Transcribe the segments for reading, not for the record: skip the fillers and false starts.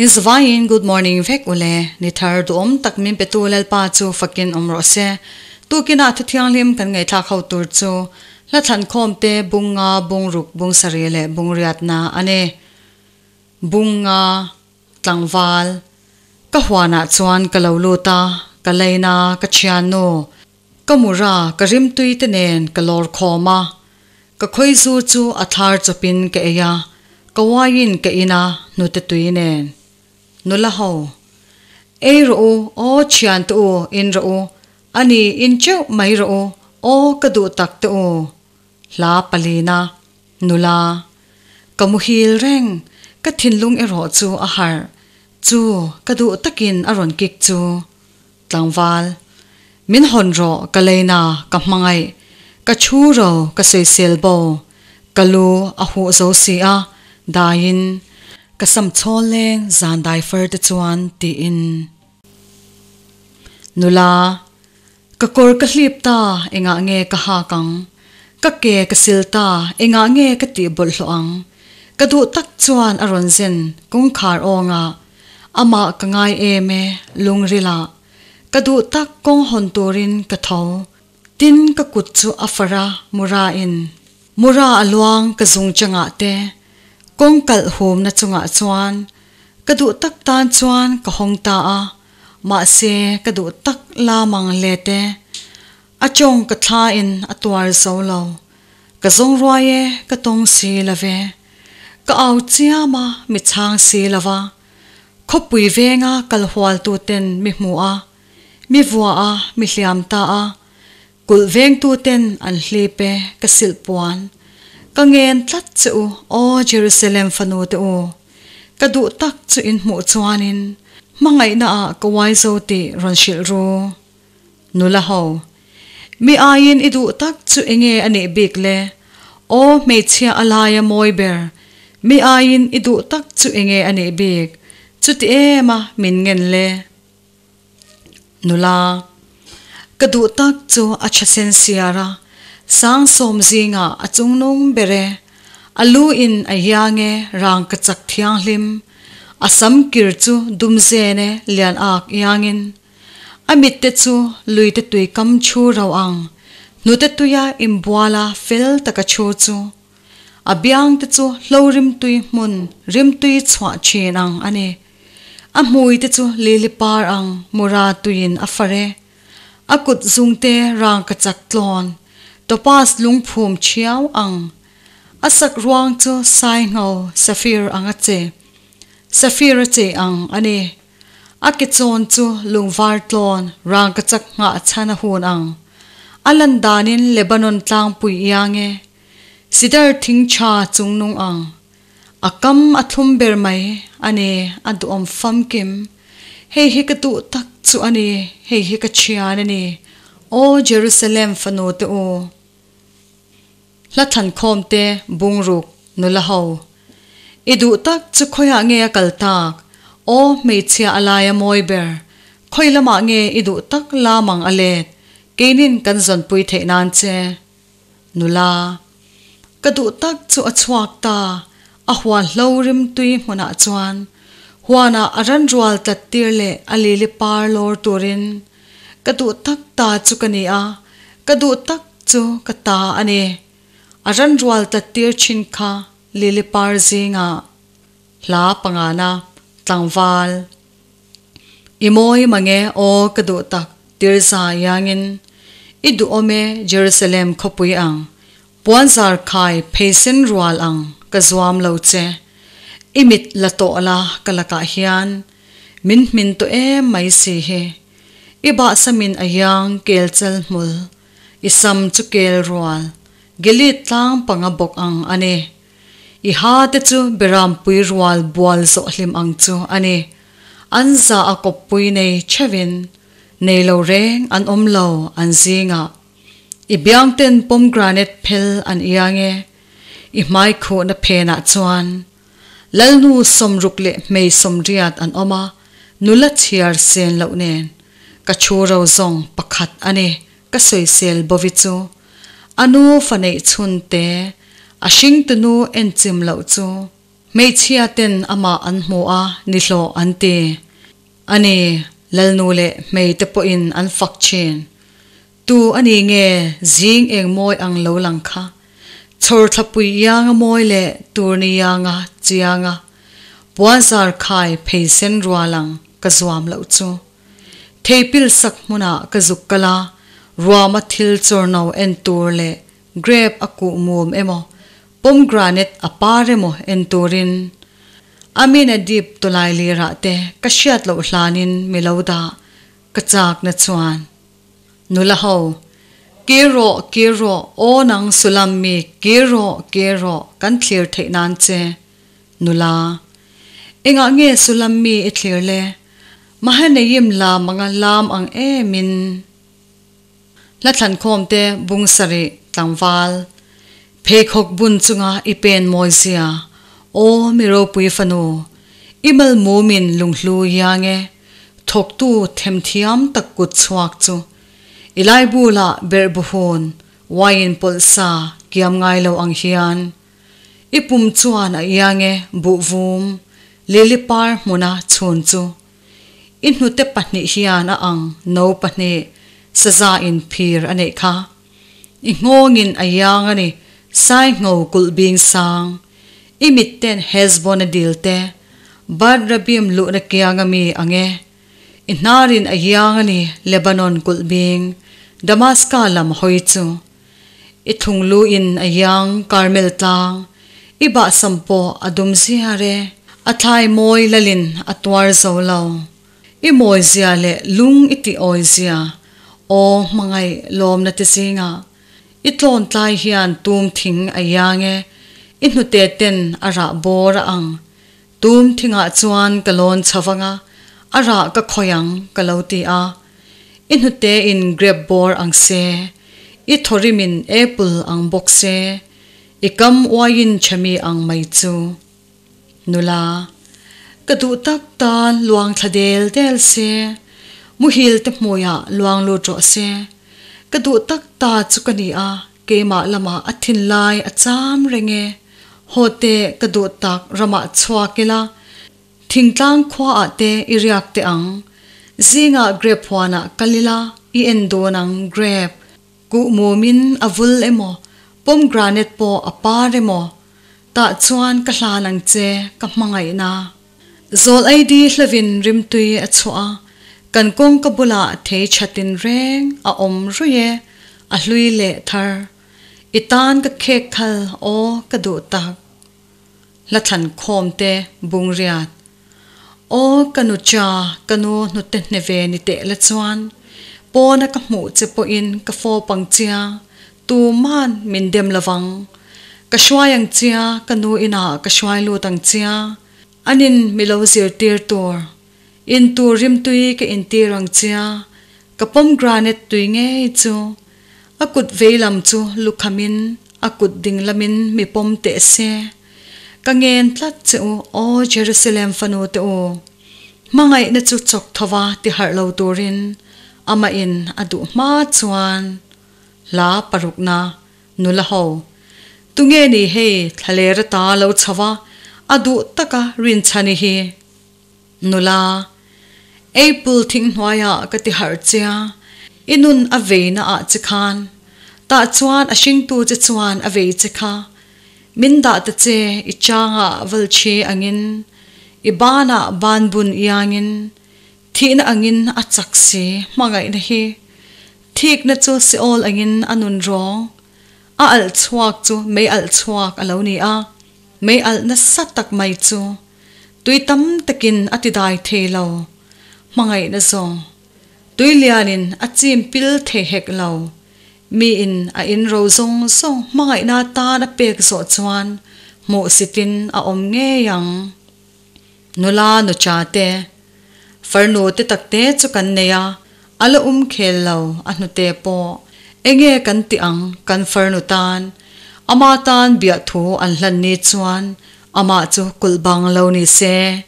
In zavaiin good morning vek ule, ni thar duhawm tak min petu Lalpa chu fakin awm rawh se. Tukinah thu thianghlim kan ngaihthlak ho tur chu hla thlankhawm te bunga bungruk bungsarih leh bungriatna a ni. Bunga tlangval ka huanah chuan ka lo lut a, ka leina ka thiannu, ka mura ka rimtui te nen ka lawr khawm a, ka khawizu chu a thlar chawpin ka ei a, ka uaiin ka in a hnute tui nen. Nula ho, Ei rawh u, aw thiante u, in rawh u, a ni in teuh mai rawh u, aw ka duh tak te u. Hla palina, Nula, Ka muhil reng, ka thinlung erawh chu a harh, chu ka duh takin a rawn kik chu. Tlangval, Min hawn rawh ka leina ka hmangaih, ka chhu ro ka sawisel bo, ka lu a huh zo si a, daiin ka sam chhawl leng zan dai far te chuan tiin. Nula, Ka kawr ka hlip ta, engah nge ka hak ang? Ka ke ka sil ta, engah nge ka tih bawlhhlawh ang? Ka duh tak chuan a rawn zen kawngkhar awngah, amah ka ngai em e, lungrilah. Ka duh tak kawng hawn turin ka tho. Tin ka kut chu a far a, Mura in. Mura a luang ka zung changah te, kawng kalh humna chungah chuan ka duh tak tan chuan ka hawng ta a. Mahse, ka duh tak la mang le te. A chawng ka thla in a tuar zo lo. Ka zawng ruai e, ka tawng si lo ve. Ka au chiam a, mi chhang si lo va. Khawpui venga kal hual tu ten mi hmu a, mi vua a, mi hliam ta a. Kulh veng tu ten an hlip e, ka silh puan. Ka ngen tlat che u, aw Jerusalem fanu te u. Ka duh tak chu in hmuh chuanin hmangaihna ah ka uai zo tih rawn hrilh ru. Nula ho. Mi aiin i duh tak chu enge a nih bik le? Aw hmeichhia a laia mawi ber. Mi aiin i duh tak chu enge a nih bik? Chuti em a min ngen le? Nula. Ka duh tak chu a tha sen siar a, sang sawm zingah a chungnung ber e. A lu in a hiang e, rang ka chak thianghlim. A sam kir chu dum zen e, lian ak iangin. A mit te chu lui te tui kam chhu ro ang, hnute tuia inbuala fel taka chhu chu. A biang te chu hlo rimtui hmun rimtui chhuah thin ang a ni. A hmui te chu lili par ang mura tuiin a far e. A kut zung te rang ka chak tlawn, topaz lungphum thiau ang. A sak ruang chu sai ngho safir ang a che, safir a che ang a ni. A ke chawn chu lungvar tlawn rang ka chak nghah chhan a hun ang. A lan danin Lebanon tlangpui iang e. Sidar thing tha chungnung ang. A kam a thlum ber mai a ni, a duhawm famkim. Hei hi ka duh tak chu a ni, hei hi ka thian a ni, Aw Jerusalem fanu te u. Hla thlankhawm te, bungruk, nula ho. I duh tak chu khawiah nge a kal tak? Aw hmeichhia a laia mawi ber, khawi lamah nge i duh tak lamang a let, keinin kan zawnpui theih nan che. Nula. Ka duh tak chu a chhuak ta, a huan hlo rimtui hmunah chuan huanah a ran rual tlat tir leh a lili par lawr turin ka duh tak ta chu ka ni a, ka duh tak chu ka ta a ni. A ran rual tlat tir thin kha lili par zingah hla pangana tlangval I mawi mange aw ka duh tak Tirza iangin i duhawm e Jerusalem khawpui ang puanzar khai pheisen rual ang ka zuam lo che i mit la tawh la ka lakah hian min hmin tawh em mai si hi i bahsamin a iang kel chal hmul i sam chu kel rual Gilead tlang panga bawk ang a ni. I ha te chu Berampui rual bual zawh hlim ang chu a ni. An za a kawppui nei theuhin nei lo reng an awm lo an zingah. I biangten pomegranate phel an iang e, i hmai khuhna phenah chuan Lalnu sawmruk leh hmei sawmriat an awm a, nula chhiar sen loh nen ka thu ro zawng pakhat a ni ka sawisel bovi chu. A nu fa neih chhun te, a hringtunu enchim loh chu. Hmeichhia ten amah an hmu a nihlawh an ti. A ni, Lalnu leh hmei te pawhin an fak thin. Tu a ni nge zing eng mawi ang lo lang kha? Chhawr thlapui ianga mawi leh turni ianga chianga puanzar khai phei sen rual ang ka zuam loh chu. Theipil sak hmunah ka zuk kal a, ruama thil chawrno en tur leh grape a kuh mum emaw pomegranate a par emaw en turin Aminadib tawlai lirah te ka hriat loh hlanin mi lo dah ka chakna chuan. Nula ho, Kir rawh, kir rawh, aw nang Sulam mi, kir rawh, kir rawh, kan thlir theih nan che. Nula, Engah nge Sulam mi i thlir le? Mahanaim lam anga lam ang emin. Hla thlankhawm te bung sarih tlangval pheikhawk bun chunga i pen mawi zia, Aw mi ropui fanu, i mal mumin lunghlu iang e, thawktu themthiam tak kut chhuak chu i lai bulah berh buhun wine pawlh sa kiam ngai lo ang hian i pum chuan a iang e buhvum lily par hmuna chhun chu. I hnute pahnih hian a ang no pahnih saza in phir a neih kha. I nghawngin a iang a ni sai ngho kulh bing sang. I mitten Hesbon a dil te, Bat Rabim luhna kiang a mi ang e. I hnarin a iang a ni Lebanon kulh bing, Damaska lam hawi chu. I thunglu in a iang Karmel tlang, i bahsam pawh a dum ziar e. A thlai mawi lalin a tuar zo lo. I mawi zia leh lung i tih awi zia, aw hmangaih lawmna te zingah. I tlawn tlai hian tum thing a iang e, i hnute ten a rah bawr a ang. Tum thingah chuan ka lawn chho vang a, a rah ka khawih ang ka lo ti a. I hnute in grape bawr ang se, i thawrim in apple ang bawk se, i kam uaiin chhemi ang mai chu. Nula, ka duh tak tan luang thla del del se, muhil te hmuiah luang lut rawh se. Ka duh tak ta chu ka ni a, keimah lamah a thinlai a cham reng e. Haw teh ka duh tak ramah chhuak ila, Thingtlang khuaah te i riak teh ang. Zingah grape huanah kal ila i en dawn ang grape kuh mumin a vul emaw pomegranate pawh a par emaw tah chuan ka hlan ang che ka hmangaihna. Zawl ID hlavin rimtui a chhuah a, kan kawngka bulah thei thatin reng a awm ruih e, a hlui leh thar. I tan ka khek khal aw ka duh tak. Hla thlan khawm te bung riat. Aw ka nu cha, ka nu hnute hne ve ni teh la chuan pawna ka hmuh che pawhin ka fawp ang chia, tuman min dem lovang. Ka hruai ang chia, ka nu inah ka hruai lut ang chia, anin mi lo zirtir tur. In tur rimtui ka intir ang chia, ka pomegranate tui ngei chu. A kut veilam chu lukhamin a kut dinglamin mi pawm teh se. Ka ngen tlat che u, Aw Jerusalem fanu te u! Hmangaihna chu chawk thova ti harh lo turin amahin a duh hma chuan hla parukna nula ho. Tunge ni hei thlaler ata lo chho a, a duh taka rinchhani hi? Nula, Apple thinghnuaiah ka ti harh che a, i nun a veina ah che khan. Tah chuan a hringtu che chuan a vei che kha. Min dah ta che i changah valchhi angin, i banah banbun iangin, thihna angin a chak si hmangaihna hi. Thikna chu Seol angin a nun rawng. A alh chhuak chu mei alh chhuak a lo ni a, mei alh nasa tak mai chu. Tui tam takin a ti dai thei lo. Hmangaihna zawng. Tui lianin a chim pil thei hek lo. Miin a in ro zawng zawng hmangaihna tan a pek zawh chuan hmuhsitin a awm ngei ang. Nula nu cha te, farnu te takte chu kan nei a, a la um khel lo a hnute pawh. Enge kan tih ang kan farnu tan? Ama tan biahthu an hlan ni chuan Amah chu kulh bang lo ni se,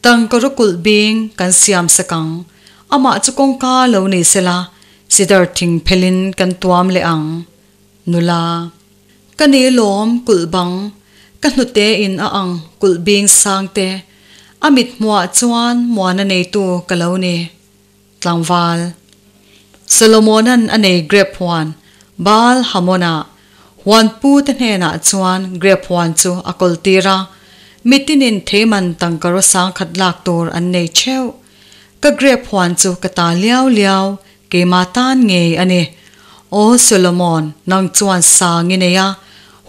tangkaru kulh bing kan siam sak ang. Amah chu kawngka lo ni sela, sidar thing phelin kan tuam leh ang. Nula. Ka ni lawm kulh bang. Ka hnute in a ang kulh bing sang te, a mit hmuhah chuan muana neitu ka lo ni. Tlangval. Solomona'n a nei grep huan Baal Hamon-ah huan pu te hnenah chuan grep huan chu a kawl tir a, mitinin theiman tangkaraw sangkhat lak tur an nei theuh. Ka grep huan chu ka ta liau liau, keimah tan ngei a ni. Aw Solomon, nang chuan sang i nei a,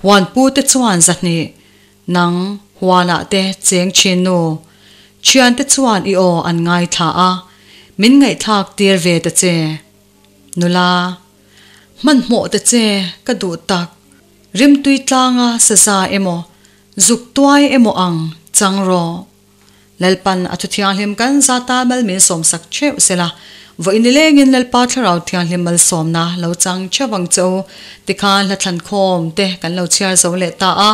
huan pu te chuan zahnih, nang huanah te cheng thin nu. Thiante chuan i aw an ngaithla a, min ngaihthlak tir ve ta che. Nula, hmanhmawh ta che ka duh tak, rimtui tlanga saza emaw, zuk tuai emaw ang chang rawh. Lalpan a thu thianghlim kan zata mal min sawmsak theuh sela, vawiin nilengin Lalpa Thlarau Thianghlim malsawmna lo chang theuh ang che u. Tikhan hla thlankhawm te kan lo chhiar zo leh ta a,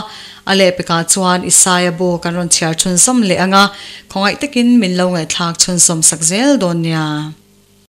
a lehpekah chuan Isaia bu kan rawn chhiar chhunzawm leh ang a, khawngaih takin min lo ngaihthlak chhunzawm sak zel dawn nia.